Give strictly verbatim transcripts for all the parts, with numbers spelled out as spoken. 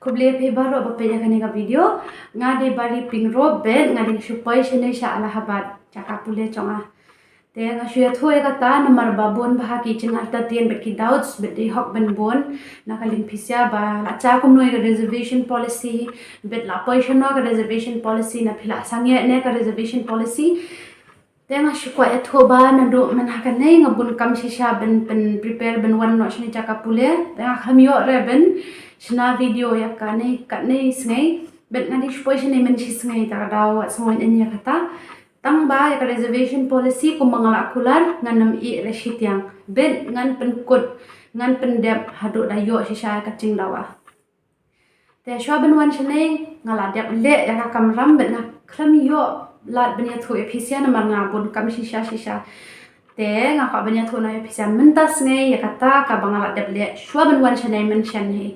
Khublei phi baroh ba peit ïa kane ka video. Nga dei Bari Pyngrope bad nga dang shu poi shane sha Allahabad jaka pule jong nga. Te nga shu ïathuh ïa kata namar ba bun bha ki jingentertain bad ki doubts bad dei hok ban bun na ka liang phi sha ba la jia kumno ïa ka reservation policy bad la poi shano ka reservation policy, na phi la sangeh ne ka reservation policy. Te nga shu kwah ïathuh ba naduh mynta kane nga bun kam shisha ban pyn prepare ban wan noh shane jaka pule. Te nga khlem ïoh re ban shna video ïa kane katne sngi. Bad nga dang shu poi shane mynshi sngi, ta ka daw wat sngew ïa kata. Tang ba ïa ka reservation policy kumba nga la kular ngan ym ïeh re shitiang. Bad ngan pynkut, ngan pyndep haduh da ïoh shisha ïa ka jingdawa. Te shuwa ban wan shane nga la dep leh ïa ka kamram bad nga khlem ïoh lad ban ïathuh ïa phi sha namar nga bun kam shisha shisha. Te nga kwah ban ïathuh noh ïa phi sha mynta sngi ïa kata kaba nga la dep leh shuwa ban wan shane mynshem hi.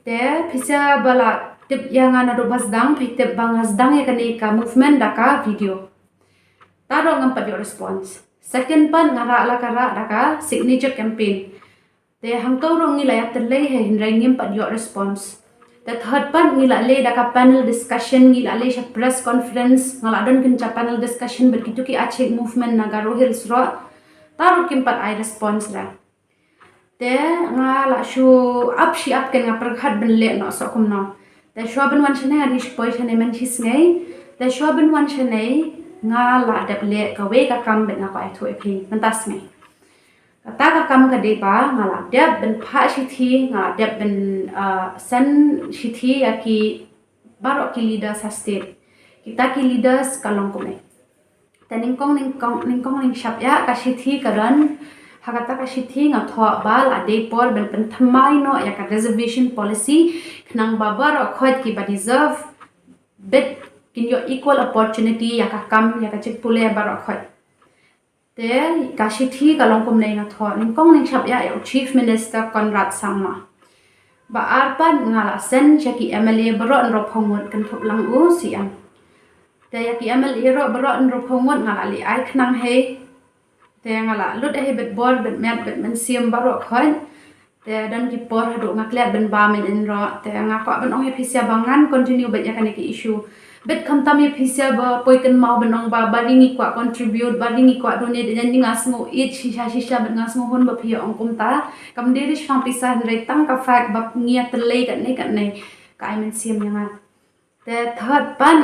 Te phi sha ba la tip ïa nga naduh ba sdang, phi tip ba nga sdang ïa kane ka movement da ka video. Te ruh ngam pat ïoh response. Second pat nga rah la ka rah da ka signature campaign. Te hangto ruh ngi la ïa tyllai hi hynrei ngim pat ïoh response. Te third pat ngi la leh da ka panel discussion, ngi la leh sha press conference, nga la don kynja panel discussion bad kito ki Achik movement na Garo Hills ruh. Te ruh kim pat ai response re. Te nga la shu ap shi ap, kan nga pyrkhat ban leh noh sa kumno. Te shuwa ban wan shane nga dang shu poi shane mynshi sngi. Te shuwa ban wan shane nga la dep leh kawei ka kam bad nga kwah ïathuh ïa phi mynta sngi. Kata ka kam ka dei ba nga la dep ban phah shithi, nga la dep ban, ah, send shithi ïa ki baroh ki leaders ha state. Kita ki leaders ka long kumne. Te nyngkong nyngkong nyngkong nyngshap ïa ka shithi ka don, ha kata ka shithi nga thoh ba la dei por ban pynthymmai noh ïa ka reservation policy khnang ba baroh khoit kiba deserve bad kin ïoh equal opportunity ïa ka kam ïa ka jingpule baroh khoit. Te ka shithi ka long kumne, nga thoh nyngkong nyngshap ïa ïa u Chief Minister Conrad Sangma. Ba ar pat nga la send sha ki M L A baroh hynriewphew ngut kynthup lang u C M. Te ïa ki M L A ruh baroh hynriewphew ngut nga la leh ai khnang hi. Te nga la lut hi bad bor bad met bad mynsiem baroh khoit. Te don ki por haduh nga klet ban bam in ruh. Te nga kwah ban ong ïa phi sha ba ngan continue bad ïa kane ka issue. Bad khamtam ïa phi sha ba poi kynmaw ban ong ba Bari ngi kwah contribute, Bari ngi kwah donate, ïa ngi nga sngew ïeit shisha shisha bad nga sngew hun ba phi ong kumta. Kam dei ri shipang pisa hynrei tang ka fact ba ngi ïa tyllai katne katne ka ai mynsiem ïa nga. Te third pat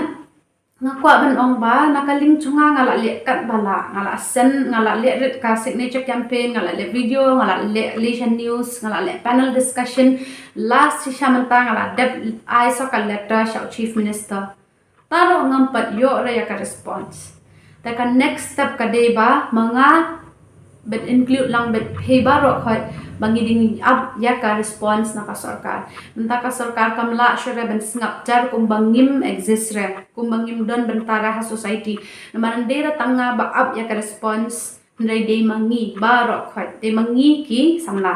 nga kwah ban ong ba na ka liang jong nga nga la leh katba lah, nga la send, nga la leh rit ka signature campaign, nga la leh video, nga la leh leh sha news, nga la leh panel discussion, last shisha mynta nga la dep ai sa ka letter sha u Chief Minister. Te ruh ngam pat ïoh re ïa ka response. Te ka next step ka dei ba ma nga bad include lang bad phi baroh khoit ba ngi dang ap ïa ka response na ka sorkar. Mynta ka sorkar kam lah shuh re ban sngap jar kumba ngim exist re, kumba ngim don bynta re ha society. Namar ym dei re tang nga ba ap ïa ka response, hynrei dei ma ngi baroh khoit, dei ma ngi ki samla.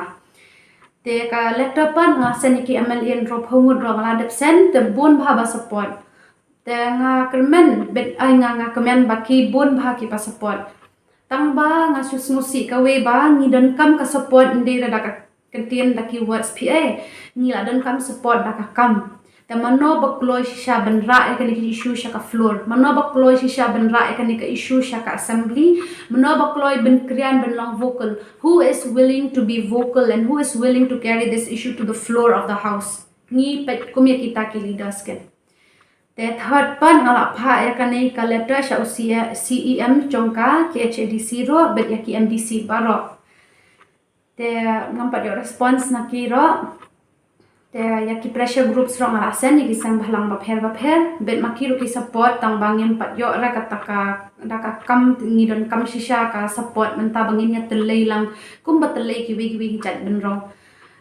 Te ka letter pat nga send ïa ki M L A hynriewphew ngut ruh nga la dep send, te bun bha ba support. Te nga kyrmen bad ai nga, nga kmen ba ki bun bha kiba support. Tang ba nga shu sngewsih kawei ba ngi donkam ka support ym dei re da ka kyntien da ki words phi, eh, ngi la donkam support da ka kam. Te mano ba kloi shisha ban rah ïa kane ka issue sha ka floor? Mano ba kloi shisha ban rah ïa kane ka issue sha ka assembly? Mano ba kloi ban kren ban long vocal? Who is willing to be vocal and who is willing to carry this issue to the floor of the house? Ngi peit kum ïa kita ki leaders ken. Te third pat nga la phah ïa kane ka letter sha u C E M jong ka K H A D C ruh bad ïa ki M D C baroh. Te ngam pat ïoh response na ki ruh. Te ïa ki pressure groups ruh nga la send ïa ki seng bhalang bapher bapher, bad ma ki ruh ki support, tang ba ngim pat ïoh re kata ka, da ka kam ngi donkam shisha ka support mynta ba ngin ïa tyllai lang kumba tyllai kiwei kiwei ki jait bynriew.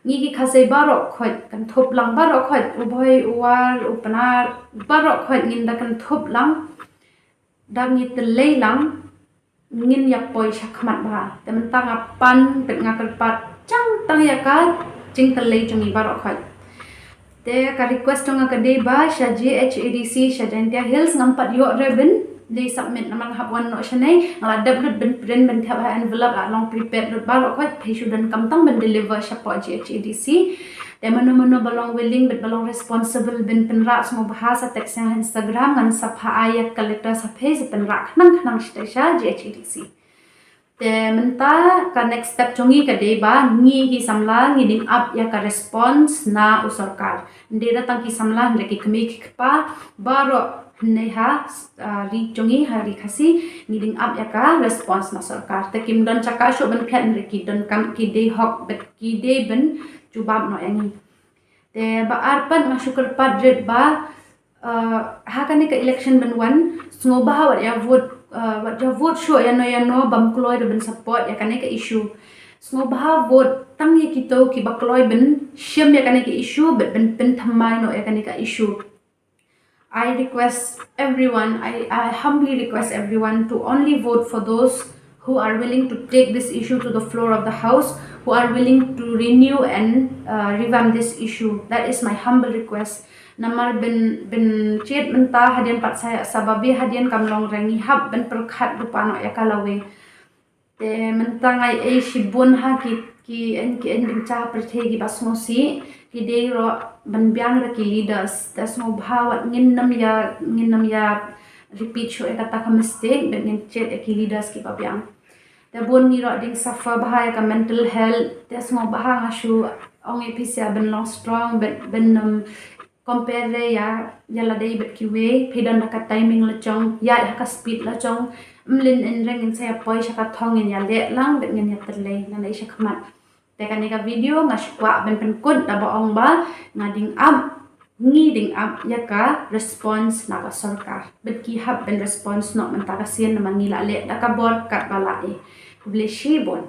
Ngi ki Khasi baroh khoit kynthup lang, baroh khoit, u Bhoi, u War, u Pnar, baroh khoit ngin da kynthup lang. Da ngi tyllai lang ngin ïa poi sha khmat bha. Te mynta nga pan bad nga kyrpad jingtang ïa ka jingtyllai jong ngi baroh khoit. Te ka request jong nga ka dei ba sha J H A D C sha Jaintia Hills ngam pat ïoh re ban leit submit namar nga hap wan noh shane, nga la dep lut ban print ban thep ha envelope, la long prepared lut baroh khoit, phi shu donkam tang ban deliver shapoh J H A D C. Te mano mano ba long willing bad ba long responsible ban pynrah, sngewbha sa text ïa nga ha Instagram, ngan sa phah ai ïa ka letter sa phi sa pynrah khnang khnang sha G H A D C. Te mynta ka next step jong ngi ka dei ba ngi ki samla ngi dang ap ïa ka response na u sorkar. Ym dei tang ki samla, hynrei ki kmie ki kpa baroh hangne ha, ah, ri jong ngi, ha ri Khasi, ngi dang ap ïa ka response na sorkar. Te kim don jaka shuh ban phet, hynrei ki donkam, ki dei hok bad ki dei ban jubab noh ïa ngi. Te ba ar pat, nga shu kyrpad rit ba, uh, ha kane ka election ban wan, sngewbha wat ïa vote, uh, wat ïa vote shuh ïano ïano bym kloi ruh ban support ïa kane ka issue. Sngewbha vote tang ïa kito kiba kloi ban shim ïa kane ka issue bad ban pynthymmai noh ïa kane ka issue. I request everyone, I, I humbly request everyone to only vote for those who are willing to take this issue to the floor of the House, who are willing to renew and, uh, revamp this issue. That is my humble request. Namar ban, ban jied mynta hadien pat sa, sa babe hadien kam long re, ngi hap ban pyrkhat lypa noh ïa ka lawei. Te mynta nga ai shibun ha ki, ki, ki, ki dang jia ha pyrthei kiba sngewsih, ki dei ruh ban biang da ki leaders. Te sngewbha wat ngin nym ïa, ngin nym ïa repeat shuh ïa kata ka mistake, bad ngin jied ïa ki leaders kiba biang. Te bun ngi ruh dang suffer bha ïa ka mental health. Te sngewbha, nga shu ong ïa phi sa ban long strong, ban, ban nym compare ïa, ïa lade bad kiwei, phi don da ka timing la jong, ïa, ïa ka speed la jong. Ym lyndet re, ngin sa ïa poi sha ka thong, ngin ïa leh lang bad ngin ïa tyllai, ngin ïa sha khmat. Te kane ka video nga shu kwah ban pynkut da ba ong ba nga dang ap, ngi dang ap ïa ka response na ka sorkar. Bad ki hap ban response noh mynta ka sien, namar ngi la leh da ka bor katba la eh. Khublei shibun.